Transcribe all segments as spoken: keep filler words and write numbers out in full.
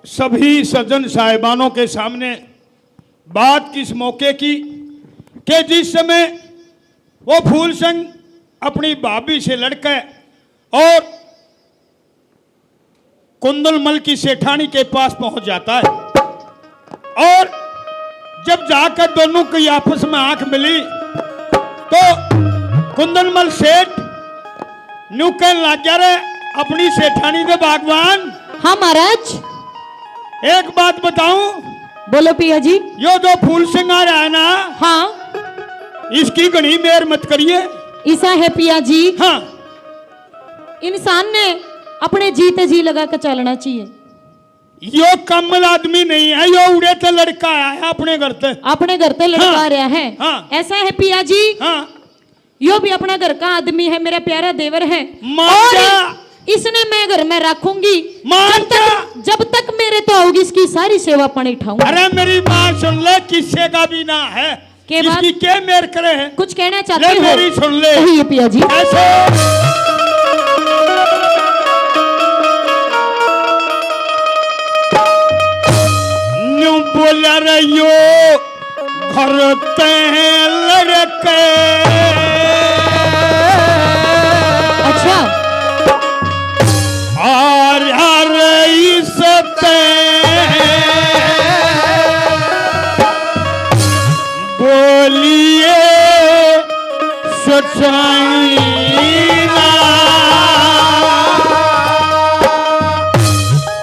सभी सज्जन साहिबानों के सामने बात किस मौके की कि जिस समय वो फूल सिंह अपनी भाभी से लड़के और कुंदनमल की सेठानी के पास पहुंच जाता है और जब जाकर दोनों की आपस में आंख मिली तो कुंदनमल सेठ न्यू कहन लग गया, रे अपनी सेठानी दे बागवान। हाँ महाराज। एक बात बताऊं? बोलो पिया जी। यो जो फूल सिंह आ रहा है ना, हाँ। इसकी घणी मेहर मत करिए। ऐसा है पिया जी। हाँ। इंसान ने अपने जी ते जी लगा के चलना चाहिए। यो कमल आदमी नहीं है, यो उड़े ते लड़का आया है अपने घर ते। अपने घर ते लड़का हाँ। आ रहा है। हाँ। ऐसा है पिया जी। हाँ। यो भी अपना घर का आदमी है, मेरा प्यारा देवर है। मान और जा। इसने मैं घर में रखूंगी। मान जब तक, जा। जब तक मेरे तो आओगी, इसकी सारी सेवा पानी उठाऊंगी। अरे मेरी बात सुन ले, किस्से का भी ना है। के बात? इसकी के मेर करे है? कुछ कहना चाहते ले हो? मेरी सुन ले। कहिए पिया जी। ऐसे न्यू बोला रहियो घर ते लड़के। अच्छा। और हर इस ते बोलिए सच्चाई ना।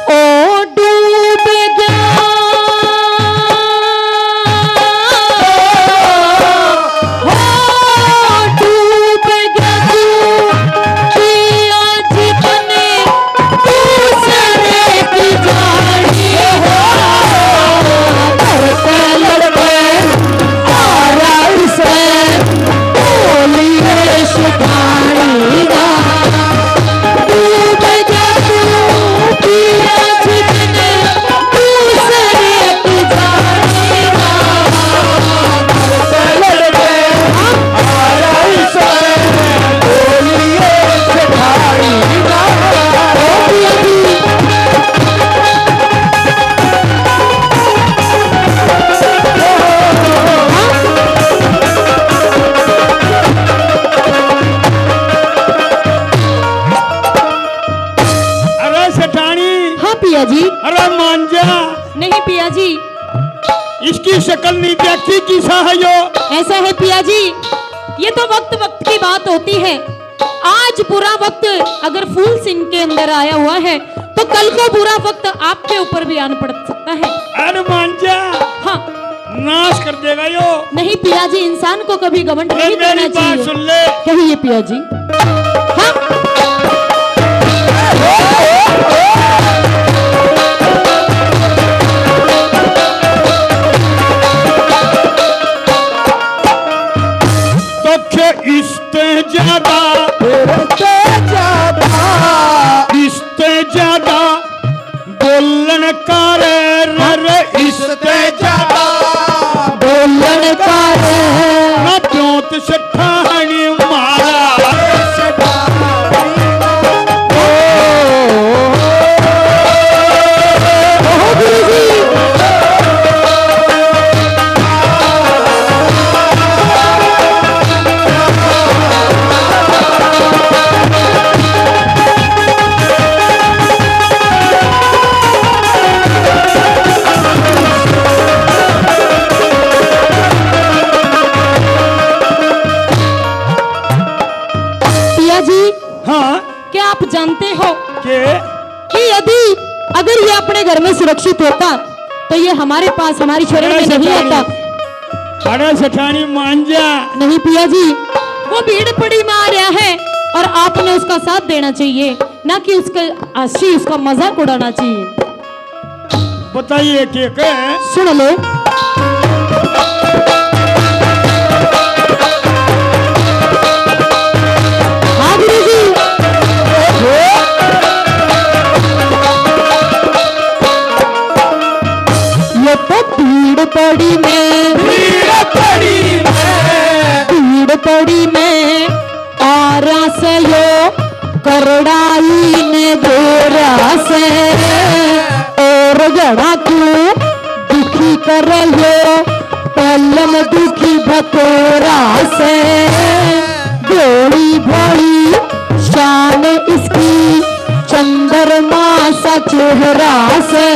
ओ डूब गया, ओ डूब गया तू, कि आज तने दूसरे की जानी हो। घर पे लड़के आ रहा उसे, बोलिए शिकारी ना। डूब गया तू, कि आज तने दूसरे की जानी ना। घर पे लड़के आ रहा उसे, बोलिए शिकारी ना। अरे सेठानी। हाँ पिया जी। अरे मान जा। नहीं पिया जी। इसकी शक्ल नहीं देखी, किसा है यो? ऐसा है पिया जी, ये तो वक्त वक्त की बात होती है। आज बुरा वक्त अगर फूल सिंह के अंदर आया हुआ है तो कल को बुरा वक्त आपके ऊपर भी आन पड़ सकता है। अरे मान जा। हाँ। नाश कर देगा यो। नहीं पिया जी, इंसान को कभी घमंड नहीं करना चाहिए। मेरी बात सुन ले। कहिए पिया जी। हाँ। दुख इसते ज्यादा, तेरे ते ज्यादा, इसते ज्यादा बोलन का रे, रे, रे, इसते ज्यादा बोलन का रे। ना प्योत सेठानी मारा। ओ, ओ, ओ, ओ, गुरु जी। पिया जी, हाँ। क्या आप जानते हो के? कि यदि अगर ये अपने घर में सुरक्षित होता तो ये हमारे पास, हमारी शरण में नहीं आता। अरे सेठानी मान जा। नहीं पिया जी, वो भीड़ पड़ी में आ रहा है और आपने उसका साथ देना चाहिए, ना कि उसका हंसी, उसका मजाक उड़ाना चाहिए। बताइए के, के? सुन लो। हाँ गुरु जी। ये तो भीड़ पड़ी में, भीड़ पड़ी में, भीड़ पड़ी में आ रहा से यो करड़ाई ने गोरा से। ओ रगड़ा क्यों दुखी कर लो, पलम दुखी भतोरा से। भोली भोली शान इसकी, चंद्रमा सा चेहरा से।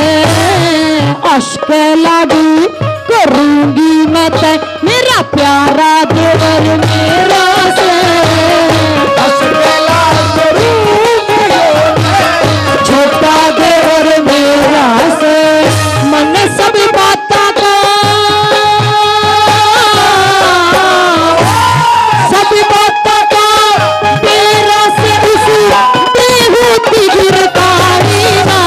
अश्क लाडी करूंगी मैं तै, मेरा प्यारा देवर मेरा से। अश्क लाडी करूंगी मैं, छोटा देवर मेरा से। मन सब बात का, सब बात का तेरा से उसी बेहूदी गिरफ्तारी ना।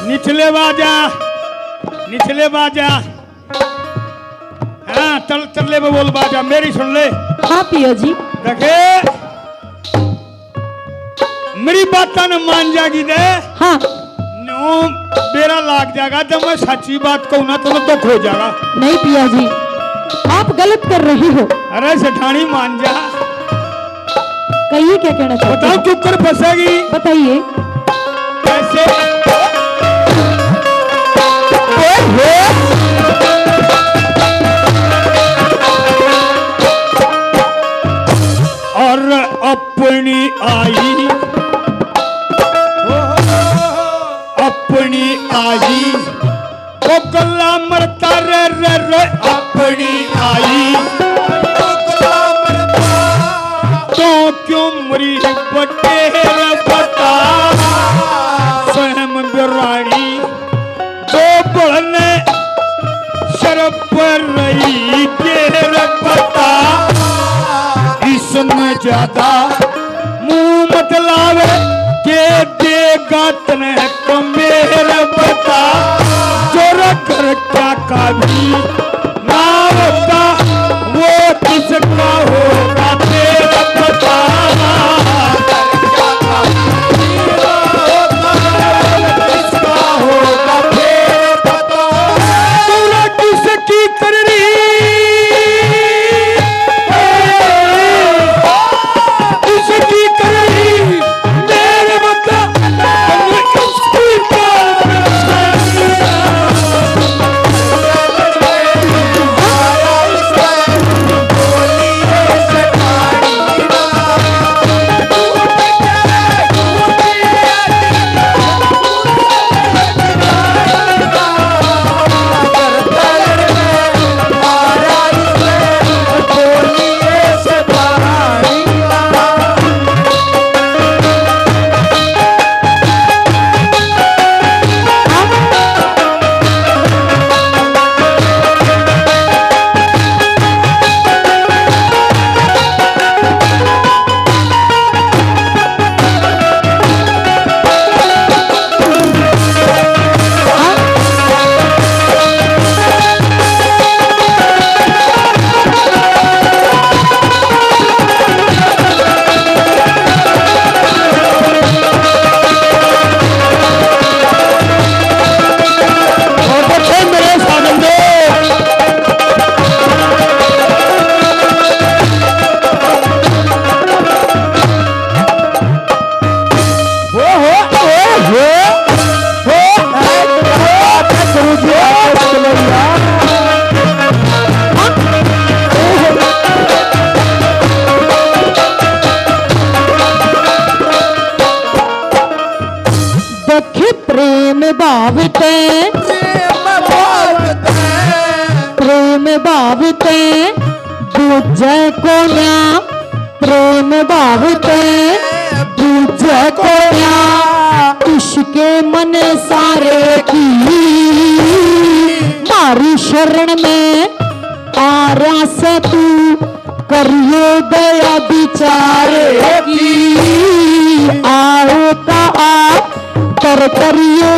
निचले बाजा, निचले बाजा। हाँ, तल-, तल्ले में बोल बाजा, मेरी सुन ले। हाँ पिया जी। देखे, मेरी बातां ने मान जागी दे। हाँ। न्यू बेरा लाग जाएगा, जब मैं सच्ची बात कहूँ ना तो, तो दुख हो जाएगा। नहीं पिया जी, आप गलत कर रहे हो। अरे सेठानी मान जा। कहिए, क्या कहना चाहते बताओ, हो? क्यों कर फंसेगी? बताइए। कैसे? ओए हो। और अपनी आई, अपनी आई, कोकला मरता रे, रे, रे, अपनी आई। कोकला मरता। तो क्यों मरी बटेर बता। स्वयं बिरानी दो बड़ने सर पर रही गेर बता। इसमें ज्यादा मुंह मत लावे, दे देगा तने कमेर बता। जो घर का भी ना होता, वो किसका होगा तेरा पता। भाव तै, प्रेम भाव तै, प्रेम भाव तै दूजै कोन्या, प्रेम भाव तै दूजै कोन्या। इसके मन सारे की मारी शरण में आ रहा से तू, करियो दया बिचारे की। आओ ता आ कर करियो